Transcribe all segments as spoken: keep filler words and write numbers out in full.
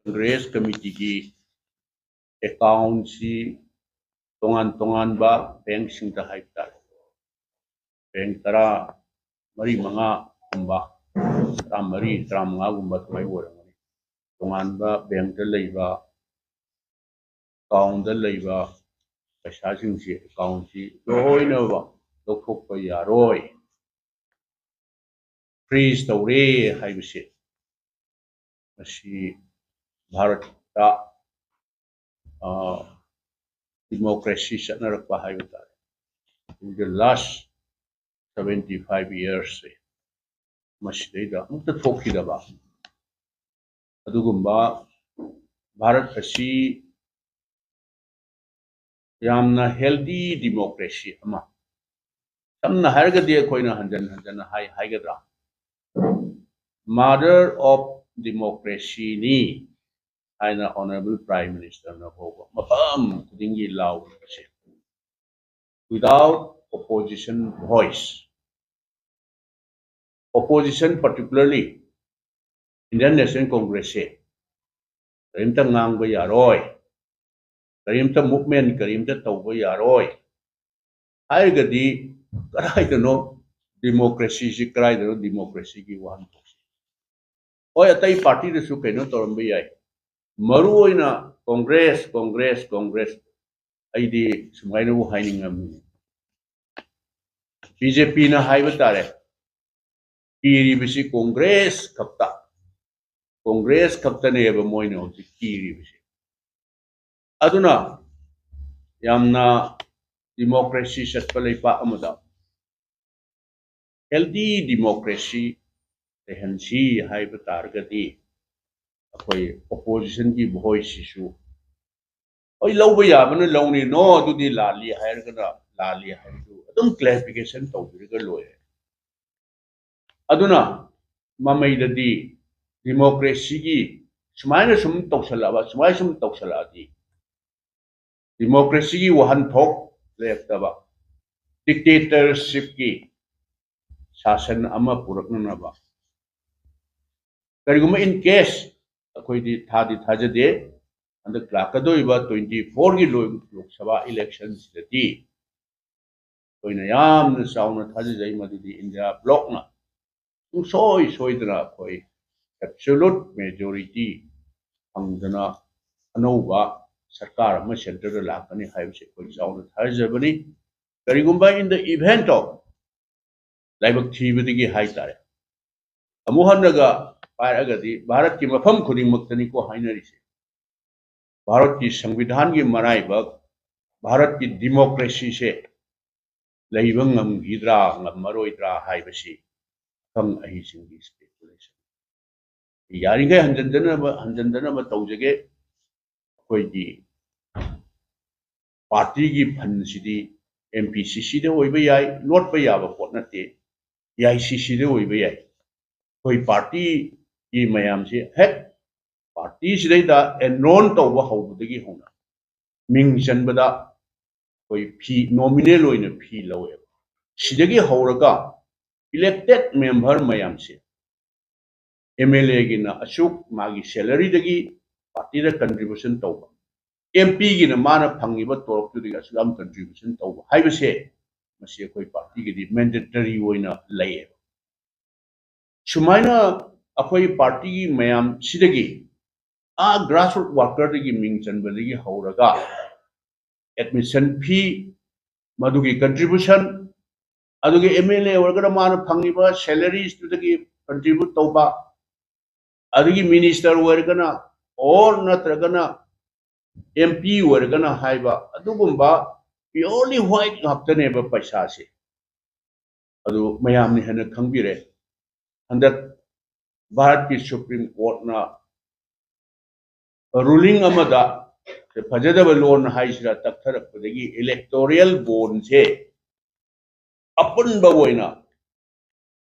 ꯀꯪꯒ꯭ꯔꯦꯁ ꯀꯃꯤꯇꯤꯒꯤ ꯑꯦꯀꯥꯎꯟꯁꯤ ꯇꯣꯉꯥꯟ ꯇꯣꯉꯥꯟꯕ ꯕꯦꯡꯁꯤꯡꯗ ꯍꯥꯏꯕ ꯇꯥꯔꯦ, ꯕꯦꯡ ꯇꯔꯥ ꯃꯔꯤ ꯃꯉꯥꯒꯨꯝꯕ, ꯇꯔꯥꯃꯔꯤ ꯇꯔꯥꯃꯉꯥꯒꯨꯝꯕ ꯑꯗꯨꯃꯥꯏꯅ ꯑꯣꯏꯔꯝꯒꯅꯤ꯫ ꯇꯣꯉꯥꯟꯕ ꯕꯦꯡꯗ ꯂꯩꯕ, ꯑꯦꯀꯥꯎꯟꯗ ꯂꯩꯕ ꯄꯩꯁꯥꯁꯤꯡꯁꯤ, ꯑꯦꯀꯥꯎꯟꯁꯤ ꯂꯣꯏꯅꯃꯛ ꯂꯧꯊꯣꯛꯄ ꯌꯥꯔꯣꯏ, ꯐ꯭ꯔꯤꯖ ꯇꯧꯔꯦ ꯍꯥꯏꯕꯁꯦ, ꯃꯁꯤ ꯚꯥꯔꯠꯇ ꯗꯤꯃꯣꯀ꯭ꯔꯦꯁꯤ ꯆꯠꯅꯔꯛꯄ ꯍꯥꯏꯕ ꯇꯥꯔꯦ꯫ In the last seventy five yearsꯁꯦ ꯃꯁꯤꯗꯩꯗ ꯑꯃꯨꯛꯇ ꯊꯣꯛꯈꯤꯗꯕ ꯑꯗꯨꯒꯨꯝꯕ ꯚꯥꯔꯠ ꯑꯁꯤ ꯌꯥꯝꯅ ꯍꯦꯜꯗꯤ ꯗꯤꯃꯣꯀ꯭ꯔꯦꯁꯤ ꯑꯃ, ꯁꯝꯅ ꯍꯥꯏꯔꯒꯗꯤ ꯑꯩꯈꯣꯏꯅ ꯍꯟꯖꯟ ꯍꯟꯖꯟꯅ ꯍꯥꯏ ꯍꯥꯏꯒꯗ꯭ꯔꯥ, ꯃꯥꯗꯔ ꯑꯣꯐ ꯗꯤꯃꯣꯀ꯭ꯔꯦꯁꯤꯅꯤ ꯍꯥꯏꯅ ꯑꯣꯅꯔꯦꯕꯜ ꯄ꯭ꯔꯥꯏꯝ ꯃꯤꯅꯤꯁꯇꯔꯅ ꯐꯥꯎꯕ ꯃꯐꯝ ꯈꯨꯗꯤꯡꯒꯤ ꯂꯥꯎꯔꯤꯕꯁꯦ꯫ Without opposition voice, opposition, particularly Indian National Congressꯁꯦ ꯀꯔꯤꯝꯇ ꯉꯥꯡꯕ ꯌꯥꯔꯣꯏ, ꯀꯔꯤꯝꯇ movement ꯀꯔꯤꯝꯇ ꯇꯧꯕ ꯌꯥꯔꯣꯏ ꯍꯥꯏꯔꯒꯗꯤ ꯀꯗꯥꯏꯗꯅꯣ ꯗꯤꯃꯣꯀ꯭ꯔꯦꯁꯤꯁꯤ, ꯀꯗꯥꯏꯗꯅꯣ ꯗꯤꯃꯣꯀ꯭ꯔꯦꯁꯤꯒꯤ ꯋꯥꯍꯟꯊꯣꯛꯁꯤ? ꯍꯣꯏ, ꯑꯇꯩ ꯄꯥꯔꯇꯤꯗꯁꯨ ꯀꯩꯅꯣ ꯇꯧꯔꯝꯕ ꯌꯥꯏ, ꯃꯔꯨ ꯑꯣꯏꯅ ꯀꯣꯡꯒ꯭ꯔꯦꯁ, ꯀꯣꯡꯒ꯭ꯔꯦꯁ, ꯀꯣꯡꯒ꯭ꯔꯦꯁ, ꯑꯩꯗꯤ ꯁꯨꯃꯥꯏꯅꯕꯨ ꯍꯥꯏꯅꯤꯡꯉꯝꯃꯤ, ꯕꯤ ꯖꯦ ꯄꯤꯅ ꯍꯥꯏꯕ ꯇꯥꯔꯦ, ꯀꯤꯔꯤꯕꯁꯤ ꯀꯣꯡꯒ꯭ꯔꯦꯁ ꯈꯛꯇ, ꯀꯣꯡꯒ꯭ꯔꯦꯁ ꯈꯛꯇꯅꯦꯕ ꯃꯣꯏꯅ ꯍꯧꯖꯤꯛ ꯀꯤꯔꯤꯕꯁꯤ꯫ ꯑꯗꯨꯅ ꯌꯥꯝꯅ ꯗꯤꯃꯣꯀ꯭ꯔꯦꯁꯤ ꯆꯠꯄ ꯂꯩꯕꯥꯛ ꯑꯃꯗ ꯍꯦꯜꯗꯤ ꯗꯤꯃꯣꯀ꯭ꯔꯦꯁꯤ ꯂꯩꯍꯟꯁꯤ ꯍꯥꯏꯕ ꯇꯥꯔꯒꯗꯤ ꯑꯩꯈꯣꯏ ꯑꯣꯄꯣꯖꯤꯁꯟꯒꯤ ꯚꯣꯏꯁꯁꯤꯁꯨ, ꯍꯣꯏ, ꯂꯧꯕ ꯌꯥꯕꯅ ꯂꯧꯅꯤ, ꯅꯣ ꯑꯗꯨꯗꯤ ꯂꯥꯜꯂꯤ ꯍꯥꯏꯔꯒꯅ ꯂꯥꯜꯂꯤ ꯍꯥꯏꯕꯗꯨ ꯑꯗꯨꯝ ꯀ꯭ꯂꯦꯔꯤꯐꯤꯀꯦꯁꯟ ꯇꯧꯕꯤꯔꯒ ꯂꯣꯏꯔꯦ꯫ ꯑꯗꯨꯅ ꯃꯃꯩꯗꯗꯤ ꯗꯤꯃꯣꯀ꯭ꯔꯦꯁꯤꯒꯤ ꯁꯨꯃꯥꯏꯅ ꯁꯨꯝ ꯇꯧꯁꯜꯂꯛꯑꯕ, ꯁꯨꯃꯥꯏꯅ ꯁꯨꯝ ꯇꯧꯁꯜꯂꯛꯑꯗꯤ ꯗꯤꯃꯣꯀ꯭ꯔꯦꯁꯤꯒꯤ ꯋꯥꯍꯟꯊꯣꯛ ꯂꯩꯔꯛꯇꯕ, ꯗꯤꯛꯇꯦꯇꯔꯁꯤꯞꯀꯤ ꯁꯥꯁꯟ ꯑꯃ ꯄꯨꯔꯛꯅꯅꯕ, ꯀꯔꯤꯒꯨꯝꯕ in case ꯑꯩꯈꯣꯏꯗꯤ ꯊꯥꯗꯤ ꯊꯥꯖꯗꯦ꯫ ꯍꯟꯗꯛ ꯂꯥꯛꯀꯗꯧꯔꯤꯕ twenty fourꯒꯤ ꯂꯣꯛ ꯁꯚꯥ ꯏꯂꯦꯛꯁꯟꯁꯤꯗꯗꯤ ꯑꯩꯈꯣꯏꯅ ꯌꯥꯝꯅ ꯆꯥꯎꯅ ꯊꯥꯖꯖꯩ, ꯃꯗꯨꯗꯤ ꯏꯟꯗꯤꯌꯥ ꯕ꯭ꯂꯣꯛꯅ ꯁꯨꯡꯁꯣꯏ ꯁꯣꯏꯗꯅ ꯑꯩꯈꯣꯏ ꯑꯦꯕꯁꯣꯂꯨꯠ ꯃꯦꯖꯣꯔꯤꯇꯤ ꯐꯪꯗꯅ ꯑꯅꯧꯕ ꯁꯔꯀꯥꯔ ꯑꯃ ꯁꯦꯟꯇꯔꯗ ꯂꯥꯛꯀꯅꯤ ꯍꯥꯏꯕꯁꯤ ꯑꯩꯈꯣꯏ ꯆꯥꯎꯅ ꯊꯥꯖꯕꯅꯤ꯫ ꯀꯔꯤꯒꯨꯝꯕ in the event of ꯂꯥꯏꯕꯛ ꯊꯤꯕꯗꯒꯤ ꯍꯥꯏꯇꯥꯔꯦ, ꯑꯃꯨꯛ ꯍꯟꯅꯒ ꯄꯥꯏꯔꯛꯑꯒꯗꯤ ꯚꯥꯔꯠꯀꯤ ꯃꯐꯝ ꯈꯨꯗꯤꯡꯃꯛꯇꯅꯤꯀꯣ ꯍꯥꯏꯅꯔꯤꯁꯦ꯫ ꯚꯥꯔꯠꯀꯤ ꯁꯪꯕꯤꯙꯥꯟꯒꯤ ꯃꯔꯥꯏꯕꯛ, ꯚꯥꯔꯠꯀꯤ ꯗꯤꯃꯣꯀ꯭ꯔꯦꯁꯤꯁꯦ ꯂꯩꯕ ꯉꯝꯈꯤꯗ꯭ꯔꯥ ꯉꯝꯃꯔꯣꯏꯗ꯭ꯔꯥ ꯍꯥꯏꯕꯁꯤ ꯑꯈꯪ ꯑꯍꯩꯁꯤꯡꯒꯤ ꯏꯁꯄꯦꯀꯨꯂꯦꯁꯟ꯫ ꯌꯥꯔꯤꯈꯩ ꯍꯟꯖꯤꯟꯗꯅꯕ ꯍꯟꯖꯤꯟꯗꯅꯕ ꯇꯧꯖꯒꯦ꯫ ꯑꯩꯈꯣꯏꯒꯤ ꯄꯥꯔꯇꯤꯒꯤ ꯐꯟꯁꯤꯗꯤ ꯑꯦꯝ ꯄꯤ ꯁꯤ ꯁꯤꯗ ꯑꯣꯏꯕ ꯌꯥꯏ, ꯂꯣꯠꯄ ꯌꯥꯕ ꯄꯣꯠ ꯅꯠꯇꯦ, ꯑꯦ ꯑꯥꯏ ꯁꯤ ꯁꯤꯗ ꯑꯣꯏꯕ ꯌꯥꯏ꯫ ꯑꯩꯈꯣꯏ ꯄꯥꯔꯇꯤꯒꯤ ꯃꯌꯥꯝꯁꯤ ꯍꯦꯛ ꯄꯥꯔꯇꯤꯁꯤꯗꯩꯗ ꯑꯦꯟꯔꯣꯜ ꯇꯧꯕ ꯍꯧꯕꯗꯒꯤ ꯍꯧꯅ ꯃꯤꯡ ꯆꯟꯕꯗ ꯑꯩꯈꯣꯏ ꯐꯤ, ꯅꯣꯃꯤꯅꯦꯜ ꯑꯣꯏꯅ ꯐꯤ ꯂꯧꯋꯦꯕ꯫ ꯁꯤꯗꯒꯤ ꯍꯧꯔꯒ ꯏꯂꯦꯛꯇꯦꯠ ꯃꯦꯝꯕꯔ ꯃꯌꯥꯝꯁꯦ, ꯑꯦꯝ ꯑꯦꯜ ꯑꯦꯒꯤꯅ ꯑꯁꯨꯛ ꯃꯥꯒꯤ ꯁꯦꯂꯔꯤꯗꯒꯤ ꯄꯥꯔꯇꯤꯗ ꯀꯟꯇ꯭ꯔꯤꯕ꯭ꯌꯨꯁꯟ ꯇꯧꯕ, ꯑꯦꯝ ꯄꯤꯒꯤꯅ ꯃꯥꯅ ꯐꯪꯉꯤꯕ ꯇꯣꯂꯣꯞꯇꯨꯗꯒꯤ ꯑꯁꯨꯛ ꯌꯥꯝ ꯀꯟꯇ꯭ꯔꯤꯕ꯭ꯌꯨꯁꯟ ꯇꯧꯕ ꯍꯥꯏꯕꯁꯦ, ꯃꯁꯤ ꯑꯩꯈꯣꯏ ꯄꯥꯔꯇꯤꯒꯤꯗꯤ ꯃꯦꯟꯗꯦꯇꯔꯤ ꯑꯣꯏꯅ ꯂꯩꯌꯦꯕ꯫ ꯁꯨꯃꯥꯏꯅ ꯑꯩꯈꯣꯏ ꯄꯥꯔꯇꯤꯒꯤ ꯃꯌꯥꯝꯁꯤꯗꯒꯤ, ꯑꯥ ꯒ꯭ꯔꯥꯁꯔꯨꯠ ꯋꯥꯔꯀꯔꯗꯒꯤ ꯃꯤꯡ ꯆꯟꯕꯗꯒꯤ ꯍꯧꯔꯒ ꯑꯦꯗꯃꯤꯁꯟ ꯐꯤ, ꯃꯗꯨꯒꯤ ꯀꯟꯇ꯭ꯔꯤꯕ꯭ꯌꯨꯁꯟ, ꯑꯗꯨꯒ ꯑꯦꯝ ꯑꯦꯜ ꯑꯦ ꯑꯣꯏꯔꯒꯅ ꯃꯥꯅ ꯐꯪꯉꯤꯕ ꯁꯦꯂꯔꯤꯁꯇꯨꯗꯒꯤ ꯀꯟꯇ꯭ꯔꯤꯕ꯭ꯌꯨꯠ ꯇꯧꯕ, ꯑꯗꯒꯤ ꯃꯤꯅꯤꯁꯇꯔ ꯑꯣꯏꯔꯒꯅ, ꯑꯣꯔ ꯅꯠꯇ꯭ꯔꯒꯅ ꯑꯦꯝ ꯄꯤ ꯑꯣꯏꯔꯒꯅ ꯍꯥꯏꯕ, ꯑꯗꯨꯒꯨꯝꯕ ꯄꯤꯌꯣꯔꯂꯤ ꯋꯥꯏꯠ ꯉꯥꯛꯇꯅꯦꯕ ꯄꯩꯁꯥꯁꯦ꯫ ꯑꯗꯨ ꯃꯌꯥꯝꯅ ꯍꯦꯟꯅ ꯈꯪꯕꯤꯔꯦ꯫ ꯍꯟꯗꯛ ꯚꯥꯔꯠꯀꯤ ꯁꯨꯄ꯭ꯔꯤꯝ ꯀꯣꯔꯠꯅ ꯔꯨꯂꯤꯡ ꯑꯃꯗ ꯐꯖꯗꯕ ꯂꯣꯟ ꯍꯥꯏꯁꯤꯔꯥ ꯇꯛꯊꯔꯛꯄꯗꯒꯤ ꯏꯂꯦꯛꯇꯣꯔꯤꯌꯦꯜ ꯕꯣꯟꯁꯦ ꯑꯄꯨꯟꯕ ꯑꯣꯏꯅ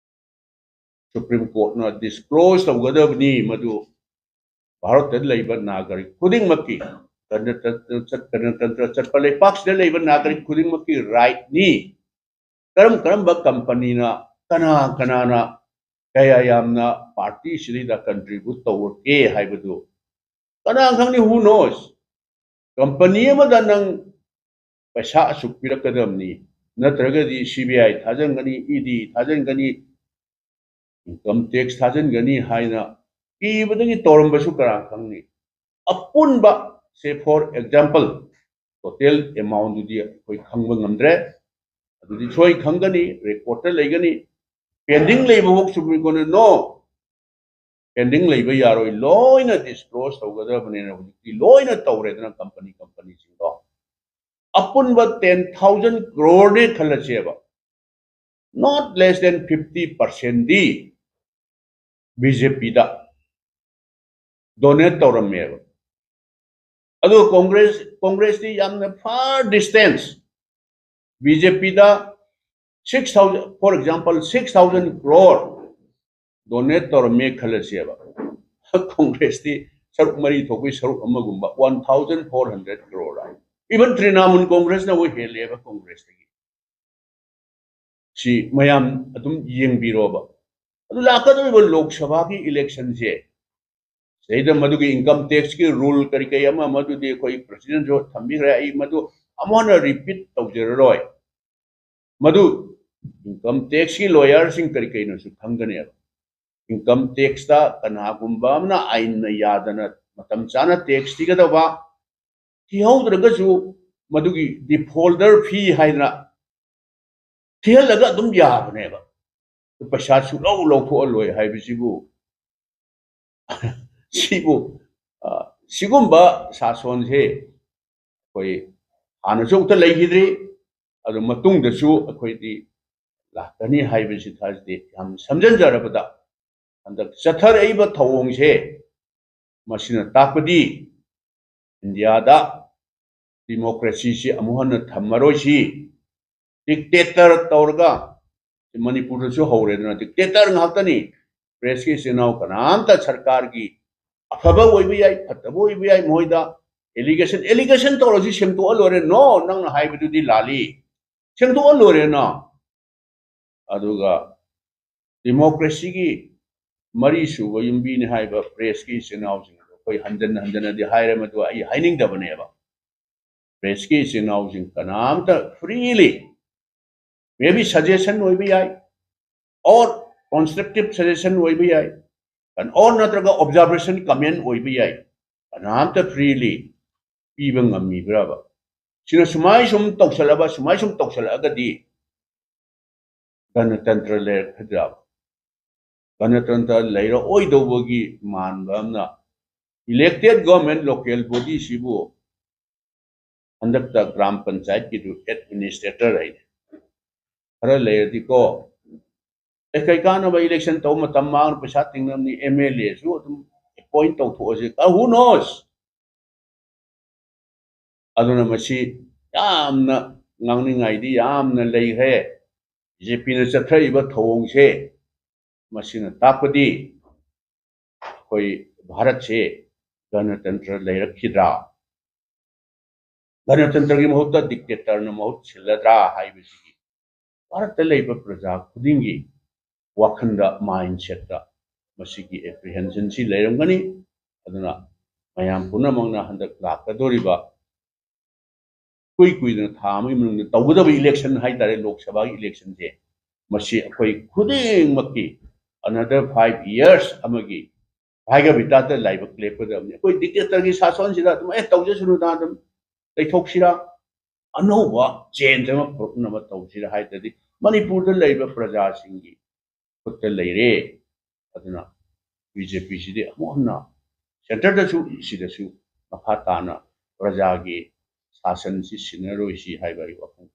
ꯁꯨꯄ꯭ꯔꯤꯝ ꯀꯣꯔꯠꯅ ꯗꯤꯁꯀ꯭ꯂꯣꯖ ꯇꯧꯒꯗꯕꯅꯤ꯫ ꯃꯗꯨ ꯚꯥꯔꯠꯇ ꯂꯩꯕ ꯅꯥꯒꯔꯤꯛ ꯈꯨꯗꯤꯡꯃꯛꯀꯤ, ꯒꯅꯇꯟꯇ꯭ꯔ ꯆꯠ-, ꯒꯅꯇꯟꯇ꯭ꯔ ꯆꯠꯄ ꯂꯩꯄꯥꯛꯁꯤꯗ ꯂꯩꯕ ꯅꯥꯒꯔꯤꯛ ꯈꯨꯗꯤꯡꯃꯛꯀꯤ ꯔꯥꯏꯠꯅꯤ꯫ ꯀꯔꯝ ꯀꯔꯝꯕ ꯀꯝꯄꯅꯤꯅ, ꯀꯅꯥ ꯀꯅꯥꯅ ꯀꯌꯥ ꯌꯥꯝꯅ ꯄꯥꯔꯇꯤꯁꯤꯗꯩꯗ ꯀꯟꯇ꯭ꯔꯤꯕ꯭ꯌꯨꯠ ꯇꯧꯔꯛꯀꯦ ꯍꯥꯏꯕꯗꯨ ꯀꯅꯥ ꯈꯪꯅꯤ? Who knows? ꯀꯝꯄꯅꯤ ꯑꯃꯗ ꯅꯪ ꯄꯩꯁꯥ ꯑꯁꯨꯛ ꯄꯤꯔꯛꯀꯗꯕꯅꯤ, ꯅꯠꯇ꯭ꯔꯒꯗꯤ ꯁꯤ ꯕꯤ ꯑꯥꯏ ꯊꯥꯖꯤꯟꯒꯅꯤ, ꯏ ꯗꯤ ꯊꯥꯖꯤꯟꯒꯅꯤ, ꯏꯟꯀꯝ ꯇꯦꯛꯁ ꯊꯥꯖꯤꯟꯒꯅꯤ ꯍꯥꯏꯅ ꯄꯤꯕꯗꯒꯤ ꯇꯧꯔꯝꯕꯁꯨ ꯀꯅꯥ ꯈꯪꯅꯤ? ꯑꯄꯨꯟꯕ, say for example, total amount ꯗꯨꯗꯤ ꯑꯩꯈꯣꯏ ꯈꯪꯕ ꯉꯝꯗ꯭ꯔꯦ꯫ ꯑꯗꯨꯗꯤ ꯁꯣꯏ ꯈꯪꯒꯅꯤ, ꯔꯦꯀꯣꯔꯠꯇ ꯂꯩꯒꯅꯤ꯫ ꯄꯦꯟꯗꯤꯡ ꯂꯩꯕ ꯋꯥꯛꯁꯨ ꯃꯤꯉꯣꯟꯗ, no, ꯄꯦꯟꯗꯤꯡ ꯂꯩꯕ ꯌꯥꯔꯣꯏ, ꯂꯣꯏꯅ ꯗꯤꯁꯀ꯭ꯂꯣꯖ ꯇꯧꯒꯗꯕꯅꯤꯅ ꯍꯧꯖꯤꯛꯇꯤ ꯂꯣꯏꯅ ꯇꯧꯔꯦꯗꯅ ꯀꯝꯄꯅꯤ ꯀꯝꯄꯅꯤꯁꯤꯡꯗꯣ꯫ ꯑꯄꯨꯟꯕ ten thousand crore ꯅꯦ ꯈꯜꯂꯁꯦꯕ, not less than fifty percent D B J ꯄꯤꯗ ꯗꯣꯅꯦꯠ ꯇꯧꯔꯝꯃꯦꯕ꯫ ꯑꯗꯨꯒ ꯀꯣꯡꯒ꯭ꯔꯦꯁ, ꯀꯣꯡꯒ꯭ꯔꯦꯁꯇꯤ ꯌꯥꯝꯅ far distance, ꯕꯤ ꯖꯦ ꯄꯤꯗ six thousand, for example, six thousand crore donate ꯇꯧꯔꯝꯃꯦ ꯈꯜꯂꯁꯦꯕ꯫ ꯀꯣꯡꯒ꯭ꯔꯦꯁꯇꯤ ꯁꯔꯨꯛ ꯃꯔꯤ ꯊꯣꯛꯄꯒꯤ ꯁꯔꯨꯛ ꯑꯃꯒꯨꯝꯕ, one thousand four hundred crore ꯍꯥꯏ꯫ Even ꯇ꯭ꯔꯤꯅꯥꯃꯨꯜ ꯀꯣꯡꯒ꯭ꯔꯦꯁꯅꯕꯨ ꯍꯦꯜꯂꯦꯕ ꯀꯣꯡꯒ꯭ꯔꯦꯁꯇꯒꯤ꯫ ꯁꯤ ꯃꯌꯥꯝ ꯑꯗꯨꯝ ꯌꯦꯡꯕꯤꯔꯣꯕ꯫ ꯑꯗꯨ ꯂꯥꯛꯀꯗꯧꯔꯤꯕ ꯂꯣꯛ ꯁꯚꯥꯒꯤ ꯏꯂꯦꯛꯁꯟꯁꯦ, ꯁꯤꯗꯩꯗ ꯃꯗꯨꯒꯤ ꯏꯟꯀꯝ ꯇꯦꯛꯁꯀꯤ ꯔꯨꯜ ꯀꯔꯤ ꯀꯔꯤ ꯑꯃ ꯑꯃꯗꯨꯗꯤ ꯑꯩꯈꯣꯏ ꯄ꯭ꯔꯁꯤꯗꯦꯟꯁꯨ ꯊꯝꯕꯤꯈ꯭ꯔꯦ, ꯑꯩ ꯃꯗꯨ ꯑꯃꯨꯛ ꯍꯟꯅ ꯔꯤꯄꯤꯠ ꯇꯧꯖꯔꯔꯣꯏ꯫ ꯃꯗꯨ ꯏꯟꯀꯝ ꯇꯦꯛꯁꯀꯤ ꯂꯣꯌꯔꯁꯤꯡ ꯀꯔꯤ ꯀꯔꯤꯅꯣꯁꯨ ꯈꯪꯒꯅꯦꯕ꯫ ꯏꯟꯀꯝ ꯇꯦꯛꯁꯇ ꯀꯅꯥꯒꯨꯝꯕ ꯑꯃꯅ ꯑꯥꯏꯟꯅ ꯌꯥꯗꯅ ꯃꯇꯝ ꯆꯥꯅ ꯇꯦꯛꯁ ꯊꯤꯒꯗꯕ, ꯊꯤꯍꯧꯗ꯭ꯔꯒꯁꯨ ꯃꯗꯨꯒꯤ ꯗꯤꯐꯣꯜꯗꯔ ꯐꯤ ꯍꯥꯏꯗꯅ ꯊꯤꯍꯜꯂꯒ ꯑꯗꯨꯝ ꯌꯥꯕꯅꯦꯕ꯫ ꯄꯩꯁꯥ ꯁꯨꯡꯂꯧ ꯂꯧꯊꯣꯛꯍꯜꯂꯣꯏ ꯍꯥꯏꯕꯁꯤꯕꯨ, ꯁꯤꯕꯨ, ꯑ, ꯁꯤꯒꯨꯝꯕ ꯁꯥꯁꯣꯟꯁꯦ ꯑꯩꯈꯣꯏ ꯍꯥꯟꯅꯁꯨ ꯑꯃꯨꯛꯇ ꯂꯩꯈꯤꯗ꯭ꯔꯤ, ꯑꯗꯨ ꯃꯇꯨꯡꯗꯁꯨ ꯑꯩꯈꯣꯏꯗꯤ ꯂꯥꯛꯀꯅꯤ ꯍꯥꯏꯕꯁꯤ ꯊꯥꯖꯗꯦ꯫ ꯌꯥꯝ ꯁꯝꯖꯤꯟꯖꯔꯕꯗ, ꯍꯟꯗꯛ ꯆꯠꯊꯔꯛꯏꯕ ꯊꯧꯑꯣꯡꯁꯦ, ꯃꯁꯤꯅ ꯇꯥꯛꯄꯗꯤ ꯏꯟꯗꯤꯌꯥꯗ ꯗꯤꯃꯣꯀ꯭ꯔꯦꯁꯤꯁꯤ ꯑꯃꯨꯛ ꯍꯟꯅ ꯊꯝꯃꯔꯣꯏꯁꯤ꯫ ꯗꯤꯛꯇꯦꯇꯔ ꯇꯧꯔꯒ, ꯃꯅꯤꯄꯨꯔꯗꯁꯨ ꯍꯧꯔꯦꯗꯅ, ꯗꯤꯛꯇꯦꯇꯔ ꯉꯥꯛꯇꯅꯤ꯫ ꯄ꯭ꯔꯦꯁꯀꯤ ꯏꯆꯤꯟ ꯏꯅꯥꯎ ꯀꯅꯥꯝꯇ ꯁꯔꯀꯥꯔꯒꯤ ꯑꯐꯕ ꯑꯣꯏꯕ ꯌꯥꯏ, ꯐꯠꯇꯕ ꯑꯣꯏꯕ ꯌꯥꯏ, ꯃꯣꯏꯗ ꯑꯦꯂꯤꯒꯦꯁꯟ, ꯑꯦꯂꯤꯒꯦꯁꯟ ꯇꯧꯔꯁꯤ, ꯁꯦꯡꯗꯣꯛꯑ ꯂꯣꯏꯔꯦ꯫ No, ꯅꯪꯅ ꯍꯥꯏꯕꯗꯨꯗꯤ ꯂꯥꯜꯂꯤ, ꯁꯦꯡꯗꯣꯛꯑ ꯂꯣꯏꯔꯦꯅ꯫ ꯑꯗꯨꯒ ꯗꯦꯃꯣꯀ꯭ꯔꯦꯁꯤꯒꯤ ꯃꯔꯤꯁꯨꯕ ꯌꯨꯝꯕꯤꯅꯤ ꯍꯥꯏꯕ ꯄ꯭ꯔꯦꯁꯀꯤ ꯏꯆꯤꯟ ꯏꯅꯥꯎꯁꯤꯡ ꯑꯗꯣ ꯑꯩꯈꯣꯏ ꯍꯟꯖꯟ ꯍꯟꯖꯟꯅꯗꯤ ꯍꯥꯏꯔꯦ, ꯃꯗꯨ ꯑꯩ ꯍꯥꯏꯅꯤꯡꯗꯕꯅꯦꯕ꯫ ꯄ꯭ꯔꯦꯁꯀꯤ ꯏꯆꯤꯟ ꯏꯅꯥꯎꯁꯤꯡ ꯀꯅꯥꯝꯇ freely, maybe suggestion ꯑꯣꯏꯕ ꯌꯥꯏ, or constructive suggestion ꯑꯣꯏꯕ ꯌꯥꯏ, or ꯅꯠꯇ꯭ꯔꯒ observation comment ꯑꯣꯏꯕ ꯌꯥꯏ, ꯀꯅꯥꯝꯇ freely ꯄꯤꯕ ꯉꯝꯃꯤꯕ꯭ꯔꯕ? ꯁꯤꯅ ꯁꯨꯃꯥꯏ ꯁꯨꯝ ꯇꯧꯁꯜꯂꯕ, ꯁꯨꯃꯥꯏ ꯁꯨꯝ ꯇꯧꯁꯜꯂꯛꯑꯒꯗꯤ ꯒꯅꯇꯟꯇ꯭ꯔ ꯂꯩꯔꯛꯀꯗ꯭ꯔꯕ? ꯒꯅꯇꯟꯇ꯭ꯔ ꯂꯩꯔꯛꯑꯣꯏꯗꯧꯕꯒꯤ ꯃꯥꯟꯕ ꯑꯃꯅ, elected government, local body ꯁꯤꯕꯨ ꯍꯟꯗꯛꯇ ꯒ꯭ꯔꯥꯝ ꯄꯟꯆꯥꯌꯠꯀꯤꯗꯨ administrator ꯍꯥꯏꯅꯦ꯫ ꯈꯔ ꯂꯩꯔꯗꯤꯀꯣ, ꯑꯦ, ꯀꯩ ꯀꯥꯟꯅꯕ election ꯇꯧꯕ ꯃꯇꯝ ꯃꯥꯡꯅ ꯄꯩꯁꯥ ꯇꯤꯡꯅꯕꯅꯤ, MLAꯁꯨ ꯑꯗꯨꯝ appoint ꯇꯧꯊꯣꯛꯑꯁꯤ, who knows? ꯑꯗꯨꯅ ꯃꯁꯤ ꯌꯥꯝꯅ ꯉꯥꯡꯅꯤꯡꯉꯥꯏꯗꯤ ꯌꯥꯝꯅ ꯂꯩꯈ꯭ꯔꯦ꯫ BJPꯅ ꯆꯠꯊꯔꯤꯕ ꯊꯧꯑꯣꯡꯁꯦ, ꯃꯁꯤꯅ ꯇꯥꯛꯄꯗꯤ ꯑꯩꯈꯣꯏ ꯚꯥꯔꯠꯁꯦ ꯒꯅꯇꯟꯇ꯭ꯔ ꯂꯩꯔꯛꯈꯤꯗ꯭ꯔꯥ? ꯒꯅꯇꯟꯇ꯭ꯔꯒꯤ ꯃꯍꯨꯠꯇ dictatorꯅ ꯃꯍꯨꯠ ꯁꯤꯜꯂꯗ꯭ꯔꯥ ꯍꯥꯏꯕꯁꯤꯒꯤ ꯚꯥꯔꯠꯇ ꯂꯩꯕ ꯄ꯭ꯔꯖꯥ ꯈꯨꯗꯤꯡꯒꯤ ꯋꯥꯈꯜꯗ, mindsetꯇ ꯃꯁꯤꯒꯤ apprehensionꯁꯤ ꯂꯩꯔꯝꯒꯅꯤ꯫ ꯑꯗꯨꯅ ꯃꯌꯥꯝ ꯄꯨꯝꯅꯃꯛꯅ ꯍꯟꯗꯛ ꯂꯥꯛꯀꯗꯧꯔꯤꯕ ꯀꯨꯏ ꯀꯨꯏꯗꯅ ꯊꯥ ꯑꯃꯒꯤ ꯃꯅꯨꯡꯗ ꯇꯧꯒꯗꯕ election ꯍꯥꯏꯇꯥꯔꯦ, ꯂꯣꯛ ꯁꯚꯥꯒꯤ electionꯁꯦ, ꯃꯁꯤ ꯑꯩꯈꯣꯏ ꯈꯨꯗꯤꯡꯃꯛꯀꯤ another five years ꯑꯃꯒꯤ ꯚꯥꯏꯒ ꯚꯤꯇꯥꯗ ꯂꯥꯏꯕꯛ ꯂꯦꯞꯀꯗꯕꯅꯤ꯫ ꯑꯩꯈꯣꯏ dictatorꯒꯤ ꯁꯥꯁꯣꯟꯁꯤꯗ ꯑꯗꯨꯝ ꯑꯦ ꯇꯧꯖꯁꯅꯨꯗ ꯑꯗꯨꯝ ꯂꯩꯊꯣꯛꯁꯤꯔꯥ? ꯑꯅꯧꯕ change ꯑꯃ ꯄꯨꯔꯛꯅꯕ ꯇꯧꯁꯤꯔꯥ ꯍꯥꯏꯗ꯭ꯔꯗꯤ ꯃꯅꯤꯄꯨꯔꯗ ꯂꯩꯔꯤꯕ ꯄ꯭ꯔꯖꯥꯁꯤꯡꯒꯤ ꯈꯨꯠꯇ ꯂꯩꯔꯦ꯫ ꯑꯗꯨꯅ BJPꯁꯤꯗꯤ ꯑꯃꯨꯛ ꯍꯟꯅ centreꯗꯁꯨ ꯁꯤꯗꯁꯨ ꯃꯈꯥ ꯇꯥꯅ ꯄ꯭ꯔꯖꯥꯒꯤ ꯁꯥꯁꯟꯁꯤ ꯁꯤꯟꯅꯔꯣꯏꯁꯤ ꯍꯥꯏꯕ ꯑꯩ ꯋꯥꯐꯝ